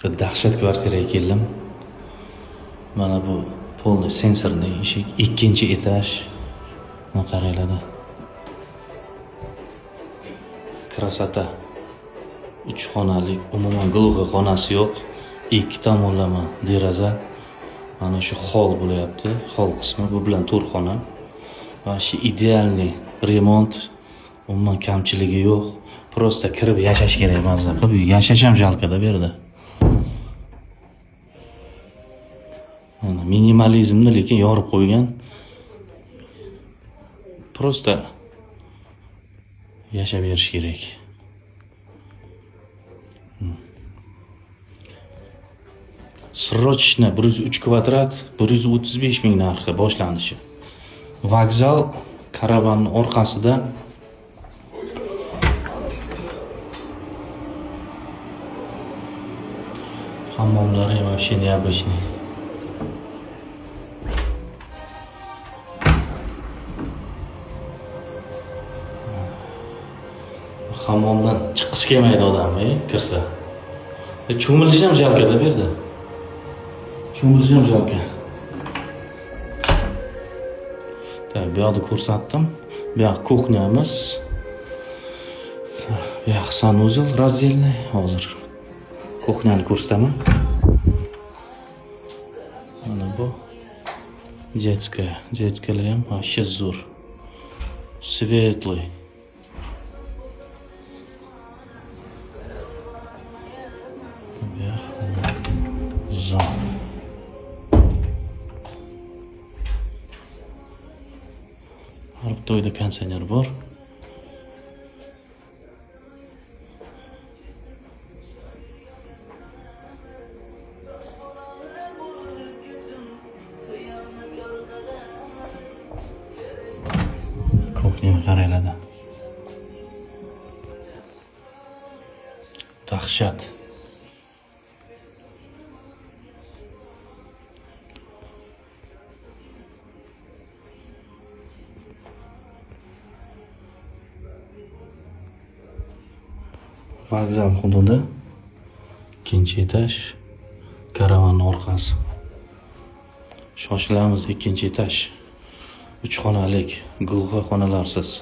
Dahshat kvartiraga keldim. Mana bu полный сенсорный eshik, ikkinchi etaj. Mana qaranglar. Красота. 3 xonalik, umuman глухой xonasi yo'q. Ikki tomonlama deraza. Mana shu hol bo'lyapti. Hol qismi bu bilan to'rt xona. Вообще идеальный ремонт. Umuman kamchiligi yo'q. Просто kirib yashash kerak mazza qilib. Yashash ham жалко da bu yerda. Mana minimalizmni lekin yorib qo'ygan. Просто yashab berish kerak. Срочно 103 kvadrat, 135 ming narxi boshlanishi. Vokzal karavanning orqasida. Hammomlari ham вообще необычный. Hammomdan chiqqisi kelmaydi odam, kirsa. Cho'milish ham жалко da bu yerda. Cho'milish ham жалко. Так, bu yoqda ko'rsatdim. Bu yoq кухня miz. Bu yoq санузел раздельный. Hozir кухня ni ko'rsataman. Mana bu детская. Детская lar ham вообще zo'r. Светлый. Bu yoq zal. Har bitta uyda konditsioner bor. Кухня ni qaranglar. Dahshat. Vokzal hududi. Ikkinchi etaj. Karavanning orqasi. Shoshilamiz, ikkinchi etaj. 3 xonalik, глухой xonalarsiz.